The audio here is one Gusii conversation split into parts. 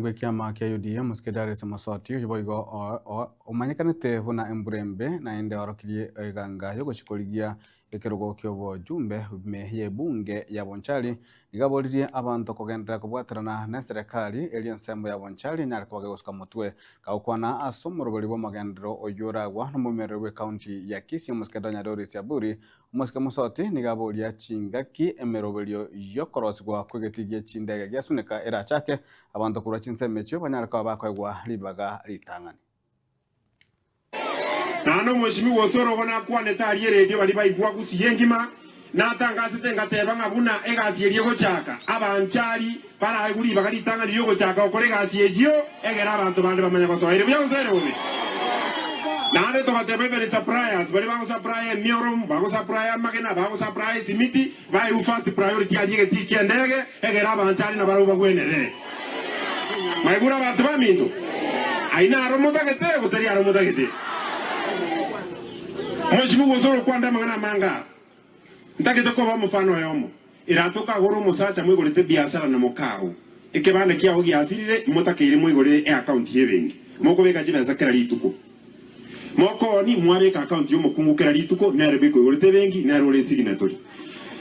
bw'ekiama kia UDA Omosike Darius Mosoti oyio boigo omanyekanete buna embura embe naende oorokirie eganga y'ogochia korigia ekerogo ki'obojumbe ime y'ebunge ya Bonchari nigo aboririe abanto kogenderera kobwaterana n'eserekari erio ensemo ya Bonchari enyare koba kegosuka motwe Gagokwana ase omoroberi bw'amagenderero oyio oragwa nomoimereri bw'ecounty ya Kisii Omosike Donya Doris Aburi Omosike Mosoti nigo aboria chingaki emeroberio y'okorosigwa kw'egetii gie chindege giasuneka erachake, abanto korwa chinsemo echio banyare koba bakoegwa ribaga ritang'ani. Naende omweshimiwa Osoro igo nakwanete aria eredio baria baigwa Gusii engima, natangasete ngateba ng'a buna egasi eria egochaka, abanchari baraegwe ribaga ritang'ani riogochaka gokora egasi eyio, egere abanto bande bamanye gosoa ere buya gose ere bobe. Naende togateba even suppliers baria bagosupply emioro, bagosupply amagena, bagosupply esimiti, baegwe first priority aria egetii ki'endege, egere abanchari nabarabwo bagwenerere. Mwaigure abanto baminto? Ayio naro motagete, gose tari aro motagete? Mweshimiwa gose orokwande amang'ana amange aa. Ntagete koba omofano oyomo. Eratoke agore omosacha moigorete ebiasara na mokao. Ekebanda kiao giasirire, motakeire moigore eakaunti y'ebenki, mokobeka chibesa kera rituko. Mokooni, mwabeka akaunti y'omokungu kera rituko, nere bweka oigorete ebenki, nere ore esignatory.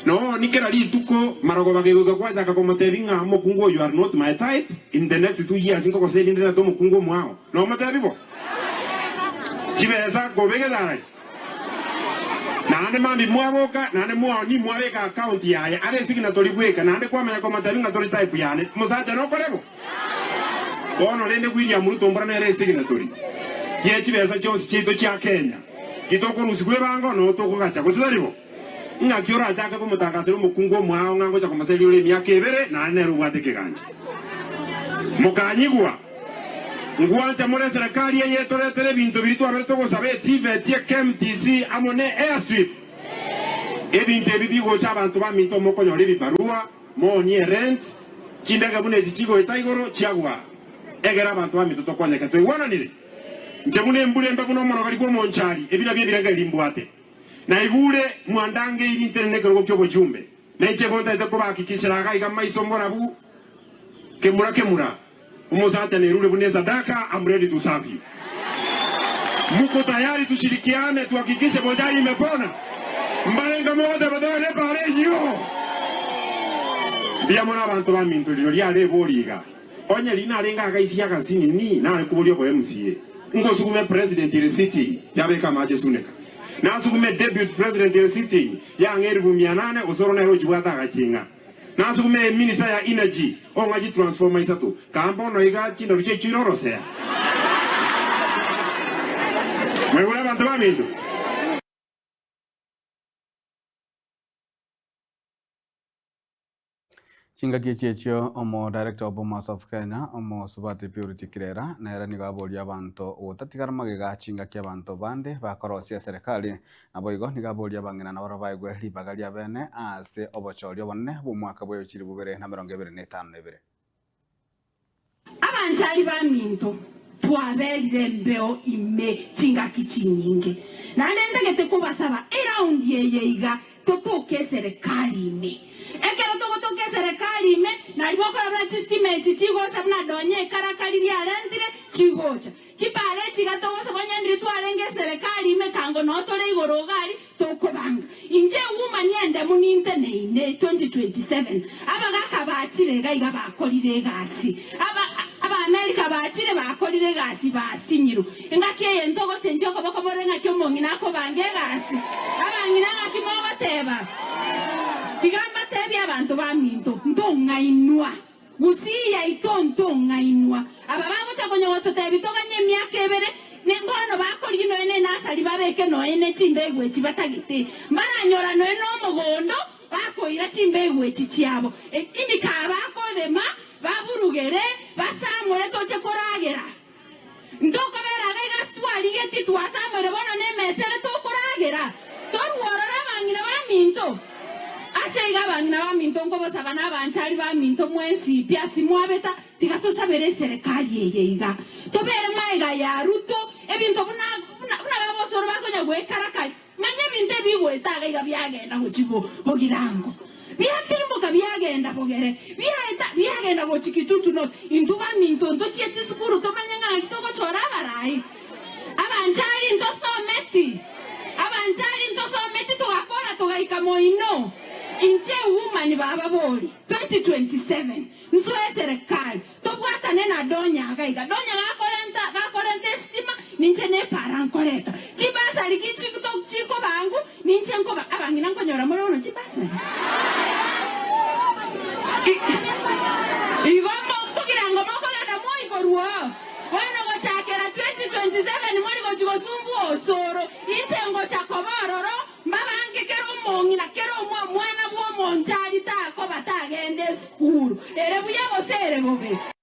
Nooni kera rituko, marogoba kegoika gwachaka komotebia ng'a omokungu oyo you are not my type, in the next two years nkogoseria inde nete omokungu omwao. Nomotebi bo? Chibesa kobegete arari? Naende mambia mwaboka, naende mwaoni, mwabeka account yaye are esignatory bweka, naende kwamanya komotebi ng'a tori type yane. Mosacha nokore bo? Bono rende William Ruto mbora nere esignatory ye chibesa chionsi chiaito chia Kenya. Gitokorusigwa ebango noo tokogacha, gose tari bo? Ng'aki orachake komotangasera omokungu omwao ng'a ngocha komoseria ore emiaka ebere, naende nere obwate ekegancha? Mokanyigwa? Ngwancha more eserekari eye etoretere ebinto biria twabere togosaba eTVET, eKMTC amo ne Airstrip. Ebinto ebi bigocha abanto baminto mokonyora ebibarua, moonie erent, chindege buna echi chigoeta igoro chiagwa. Egere abanto baminto tokonyeke. Twaigwananire? Inche buna embura embe buna omorogari bw'omonchari, ebi nabio ebirengererio mbwate. Naigure mwandangeiri ntenene ekerogo ki'obochumbe, na inche igo ntaete kobahakikishera iga iga maiso morabu kemura kemura. Omosacha nerure buna esadaka, I'm ready to serve you. Muko tayari tushirikiane tuhakikishe Bonchari imepona? Mbarenga mogoteba togende epaara eyio? Mbuya mono abanto baminto rirorio are ebori iga. Onye riria narenge agaisia agasinini nare koboria obo MCA. Ngosugume president ere sitting yabeka amache suneka. Nasugume deputy president ere sitting yang'a eribu mia nane osoro nere ochibwate agaching'a. Nasugume eminister ya energy ong'a chitransformer isato kaa mbono iga chindoru chiaichoire orosea. Mwaigure abanto baminto? Chingaki echi echio omo director o Bomas of Kenya omosubati Purity Kirera nere nigo aboria abanto gotatigara magega chingaki abanto bande bakorosia eserekari. Naboigo nigo aboria abang'ina nabarabwo baegwe ribaga ria bene ase obochori obonene bw'omwaka bwe chilifu bibere na emerongo ebere na etano na ebere. Abanchari baminto, twaberire embeo ime chingaki chinyinge, naende ntagete kobasaba eraundi eye iga totoke eserekari ime. Ekero togotoka eserekari ime, nario bokorora buna chistima echi chigocha buna donya ekaraka riria arentire, chigocha. Chipara echi iga togosaba onye ndiri twarenge eserekari ime kango noo tore igoro iga aria tokobanga. Inche woman endemu ninteneine 2027 abagaka bachire iga iga bakorire egasi aba aba America bachire bakorire egasi basinyirwe. Engaki eye ntogochenchia okoboko more ng'aki omong'ina akobanga egasi. Abang'ina ng'aki mogoteba? Tiga mbatebie abanto baminto ntong'ainwa. Gusii yaito ntong'ainwa. Aba bagocha konya gototebia toganye emiaka ebere, ne bono bakorigia nonya ne nasari babeke nonya ne chimbegu echi batagete. Mbaranyora nonya nomogondo bakoira chimbegu echi chiabo. Indi kaa bakorema, baburugere, basamore toche koragera. Ntokobera iga iga ase twarigetie twasamoire bono nemesa ere tokoragera, torworore abang'ina baminto. Ase igo abang'ina baminto nkobosaba na abanchari baminto mwensi pi ase mwabeta, tiga tosabere eserekari eye iga. Tobere magega ya Ruto, ebinto buna buna buna babosoro bakonya goekarakari. Manya ebinto ebigoeta iga iga biagenda gochia bogirango. Biatirimboka biagenda bogere, biaeta biagenda gochia Kitutu North. Intwe baminto ntochie chisukuru tomanye ng'aki togochora abarai. Abanchari ntosometi, abanchari ntosometi togakora togaika moino. Inche woman baba bori, 2027 nsoe eserekari. Tobwatane na Donya iga iga. Donya gakorenta gakorenta esitima, ninche nepara nkoreta. Chibasari ki chikoba angu, ninche nkoba abang'ina nkonyora more bono chibasari. Igo mokugira ngo mokogenda moiborwo. Bono gochakera 2027 mori gochi gosumbua osoro. Inche ngocha koba ororo, mbabange kera omong'ina kera omwana bwa omonchari takoba tagenda esukuru. Ere buya gose ere bobe.